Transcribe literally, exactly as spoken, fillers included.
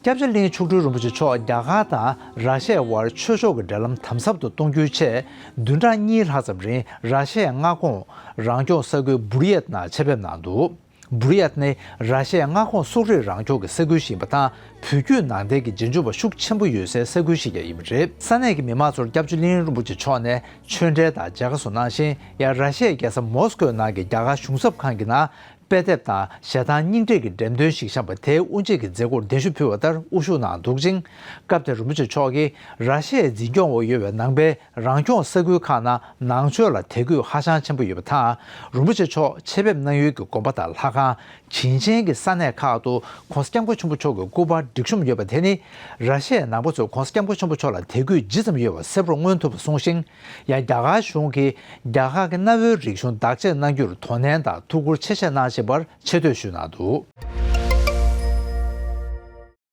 སྐྱབས་རྗེ་གླིང་མཆོག་སྤྲུལ་རིན་པོ་ཆེ་མཆོག་རྒྱ་གར་དང་ར་ཤི་ཡའི་དབར་ཆོས་ཕྱོགས་ཀྱི་འབྲེལ་ལམ་དམ་ཟབ་ཏུ་གཏོང་རྒྱུའི་ཆེད། བདུན་ཕྲག་གཉིས་ལྷག་ཙམ་རིང་ར་ཤི་ཡའི་མངའ་ཁོངས་རང་སྐྱོང་ས་ཁུལ་བུར་ཡད་ནང་ཆེད་ཕེབས་གནང་འདུག་བུར་ཡད་ནི་ར་ཤི་ཡའི་མངའ་ཁོངས་སོག་རིགས་རང་སྐྱོང་གི་ས་ཁུལ་ཞིག་ཡིན་པ་དང་། བོད་བརྒྱུད་ནང་བསྟན་གྱི་རྗེས་འཇུག་པ་ཤུགས་ཆེན་པོ་ཡོད་སའི་ས་ཁུལ་ཞིག་ཀྱང་ཡིན་པ་རེད། ས་གནས་ཀྱི་མི་མང་ཚོར་སྐྱབས་རྗེ་གླིང་རིན་པོ་ཆེ་མཆོག་ནས་ཆོས་འབྲེལ་དང་མཇལ་ཁ་སོགས་གནང་ཞིང་། ཡང་ར་ཤི་ཡའི་རྒྱལ་ས་མོ་སི་ཀོའི་ནང་གི་རྒྱ་གར་གཞུང་ཚབ་ཁང་གི་ནང་། དཔེ་དེབ་དང་ཞལ་ཐང་རྙིང་བསྒྲིགས་ཀྱི་འགྲེམས་སྟོན་ཞིག་བཤམས་པ་དེའི་དབུ་འབྱེད་ཀྱི་མཛད་སྒོར་གདན་ཞུ་ཕུལ་བ་ལྟར་དབུ་བཞུགས་གནང་འདུག་ཅིང་། སྐབས་དེར་རིན་པོ་ཆེ་མཆོག་གིས་ར་ཤི་ཡའི་འཛིན་སྐྱོང་འོག་ཡོད་པའི་ནང་པའི་རང་སྐྱོང་ས་ཁུལ་ཁག་ནང་ནང་ཆོས་ལ་དད་གུས་ཧ་ཅང་ཆེན་པོ་ཡོད་པ་དང་། རིན་པོ་ཆེ་མཆོག་ཆེད་ཕེབས་གནང་ཡུལ་གྱི་དགོན་པ་དང་ལྷ་ཁང་། བྱིན་ཅན་གྱི་ས་གནས་ཁག་ཏུ་༸གོང་ས་༸སྐྱབས་མགོན་ཆེན་པོ་མཆོག་གི་སྐུ་པར་སྒྲིག་གཤོམ་ཡོད་པ་དེ་ནི། ར་ཤི་ཡའི་ནང་པ་ཚོས་༸གོང་ས་༸སྐྱབས་མགོན་ཆེན་པོ་མཆོག་ལ་དད་གུས་ཇི་ཙམ་ཡོད་པ་གསལ་པོར་མངོན་ཐུབ་པ་གསུངས་ཤིང་། ཡང་རྒྱ་གར་གཞུང་གིས་རྒྱ་གར་གྱི་གནའ་བོའི་རིག་གཞུང་བདག་གཅེས་གནང་རྒྱུར་དོ་ནན་དང་ཐུགས་ཁུར་ཆེ་བཞེས་གནང་བཞིན་པར་ཆེ་བསྟོད་ཞུས་གནང་འདུག